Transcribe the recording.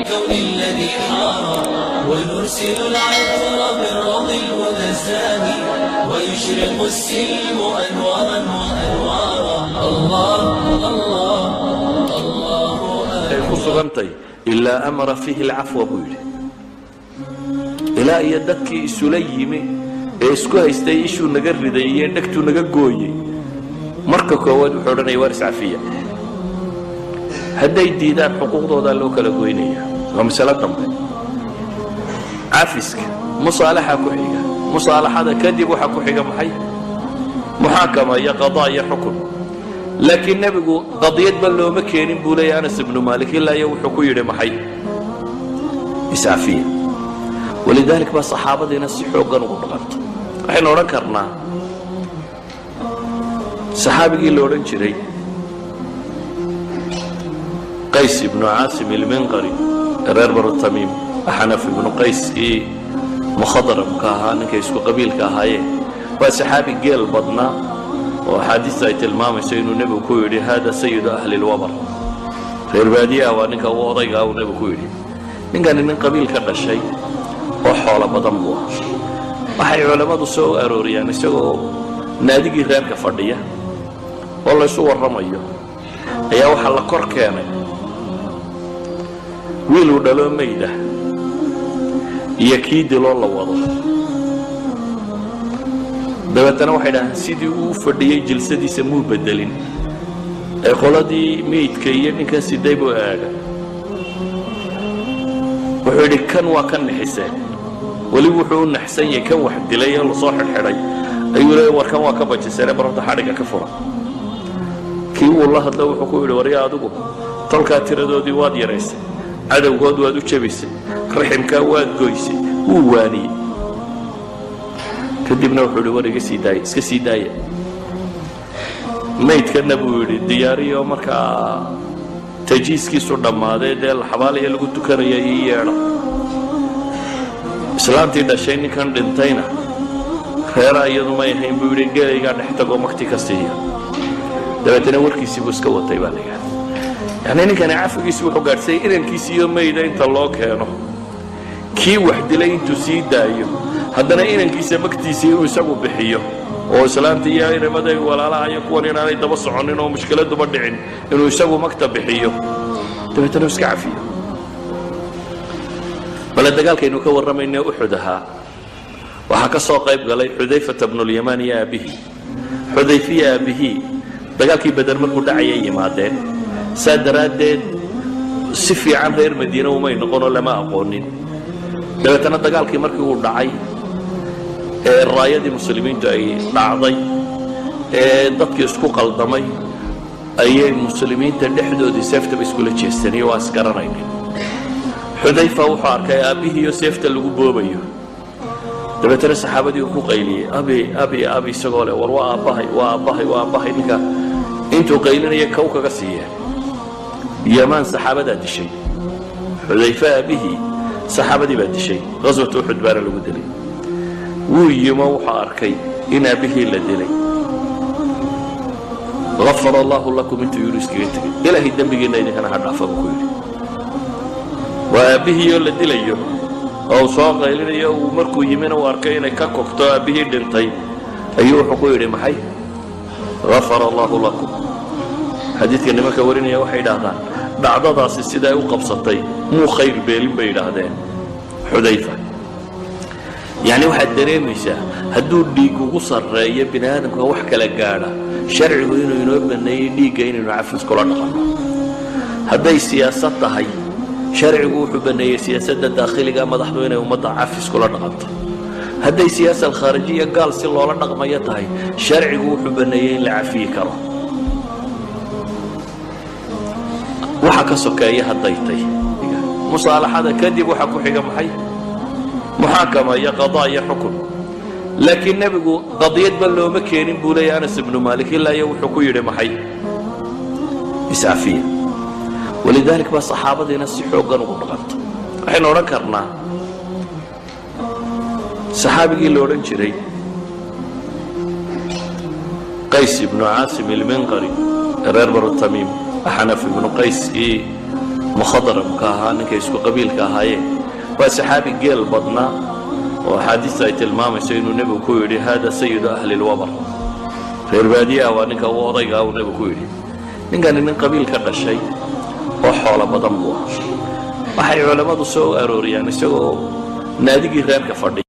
الكون الذي حار، ونرسل العطر بالروض الهدى الزاهي، ويشرق السلم أنوارا وأنوارا. الله الله الله. Ay ku sugantay ilaa amara fiihi alcafwa, buu yidhi, ilaa iyo dadkii isula yimi ee isku haystay ishuu naga riday iyo dhegtuu naga gooyey, marka koowaad wuxuu odhanaya, "Waar, iscafiya." Hadday diidaan, xuquuqdoodaa loo kala goynaya. Waa masalo dambe. Cafiska musaalaxa ku xiga. Musaalaxada kadib waxaa ku xiga maxay? Muxaakama iyo qadaa iyo xukun. Laakiin nebigu qadiyadba looma keenin, buu leeya Anas ibnu Maalik, ilaa iyo wuxuu ku yidhi maxay? "Iscafiya." Walidalik baa saxaabadiina si xooggan ugu dhaqantay. Waxaynu odhan karnaa saxaabigii la odhan jiray Qays ibnu Caasim Ilminqari, reer Banu Tamiim, Axnaf ibnu Qayskii mukhadramka ahaa, ninkay isku qabiilka ahaayeen, waa saxaabi geel badnaa oo axaadiista ay tilmaamayso inuu nebigu ku yidhi, "Hada sayidu ahli lwabar." Reer baadiyaha waa ninka uu odaygaa uu nebigu ku yidhi. Ninkani nin qabiil ka dhashay oo xoolo badan buu ah. Waxay culammadu soo arooriyaan isagoo naadigii reerka fadhiya oo laysu warramayo, ayaa waxaa la kor keenay wiiluu dhaloo mayda iyo kii diloo la wado. Dabeetana waxay dhahaan, sidii uu fadhiyey jilsadiisa muu bedelin ee qoladii meydka iyo ninkan siday buu aaga. Wuxuu yidhi, "Kan waa ka nixiseen." Weli wuxuu u naxsan yahay kan wax dilay ee lasoo xidhxidhay. Ayuu leeya, "War, kan waa ka bajiseene, barorta xadhigga ka fura." Kii wuu la hadla, wuxuu ku yidhi, "Warya, adigu tolkaa tiradoodii waad yaraysay, cadowgood waad u jebisay, raximkaa waad goysay." Wuu waaniyey. Kadibna wuxuu yidhi, "War, iga sii daaya, iska sii daaya maydkana," buu yidhi, "diyaariyo markaa tajiiskiisu dhammaaday, dee laxabaaliya lagu tukanaya ii yeedha. Islaantii dhashay ninkan dhintayna reera iyadu may ahayn," buu yidhi, "geelaygaa dhex tagoo makti ka siiya." Dabeetana warkiisii buu iska watay, baa la yidhahda. Yacni ninkani cafigiisi wuxuu gaadhsayay inankiisiiyo mayda inta loo keeno, kii wax dilay intuu sii daayo, haddana inankiisa magtiisii inuu isagu bixiyo, oo islaanta iyo inamada walaalaha iyo kuwan inaanay daba soconin oo mushkiladuba dhicin, inuu isagu magta bixiyo, dabeetana iska cafiyo. Bale dagaalkaynu ka warramayne Uxud ahaa, waxaa ka soo qayb galay Xudayfata bnulyamaan iyo aabbihii. Xudayfiya aabbihii dagaalkii Beder markuu dhacayay yimaadeen. Saa daraaddeed si fiican reer Madiine umay noqonoo lama aqoonin. Dabeetana dagaalkii markii uu dhacay ee raayadii muslimiintu ay dhacday ee dadkii isku qaldamay, ayay muslimiinta dhexdoodii seeftaba iskula jeesteen iyo waa isgaranaynin. Xudayfa wuxuu arkay aabbihiiyo seefta lagu boobayo. Dabeetana saxaabadii uu ku qayliyey, "Abi, abi, abi," isagoo leh, "War, waa aabbahay, waa aabbahay, waa aabbahay." Ninka intuu qaylinaya kow kaga siiyeen. Yamaan saxaabadaa dishay. Xudayfe aabbihii saxaabadii baa dishay. Ghaswatu Uxud baana lagu dilay. Wuu yimo, wuxuu arkay in aabbihii la dilay. "Gafar allahu lakum," intuu yidhi iskaga tegey. "Ilaahay dembigiinna idinkana ha dhaafa," buu ku yidhi. Waa aabbihiioo la dilayo oo uu soo qaylinayo. Uu markuu yimina uu arkay inay ka kogto aabbihii dhintay, ayuu wuxuu ku yidhi maxay? "Gafara allahu lakum." Xadiidka nimanka warinaya waxay idhaahdaan, dhacdadaasi siday u qabsatay muu khayr beelin, bay idhaahdeen Xudayfa. Yacni waxaad dareemaysaa hadduu dhiig ugu sarreeyo bini aadamka wax kala gaadha, sharcigu inuu inoo baneeyey dhiigga inaynu cafis kula dhaqanno. Hadday siyaasad tahay, sharcigu wuxuu baneeyey siyaasadda daakhiliga madaxdu inay ummadda cafis kula dhaqanto. Hadday siyaasa alkhaarijiya, gaal si loola dhaqmayo tahay, sharcigu wuxuu baneeyey in la cafiyi karo. Waxa ka sokeeya hadday tay musaalaxada kadib waxaa ku xiga maxay? Muxaakama iyo qadaa iyo xukun. Laakiin nebigu qadiyadba looma keenin, buu leeya Anas ibnu Maalik, ilaa iyo wuxuu ku yidhi maxay? "Iscafiya." Walidalik baa saxaabadiina si xooggan ugu dhaqantay. Waxaynu odhan karnaa saxaabigii la odhan jiray Qays ibnu Caasim Ilminqari, reer Banu Tamiim, Axnaf ibnu Qayskii. Mukhadramka ahaa, ninkay isku qabiilka ahaayeen. Waa saxaabi geel badnaa oo axaadiista ay tilmaamayso inuu nebigu ku yidhi: "Hada sayidu ahli lwabar", reer baadiyaha waa ninka uu odaygaa uu nebigu ku yidhi. Ninkani nin qabiil ka dhashay oo xoolo badan buu ah. Waxay culammadu soo arooriyaan isagoo naadigii reerka fadhiya.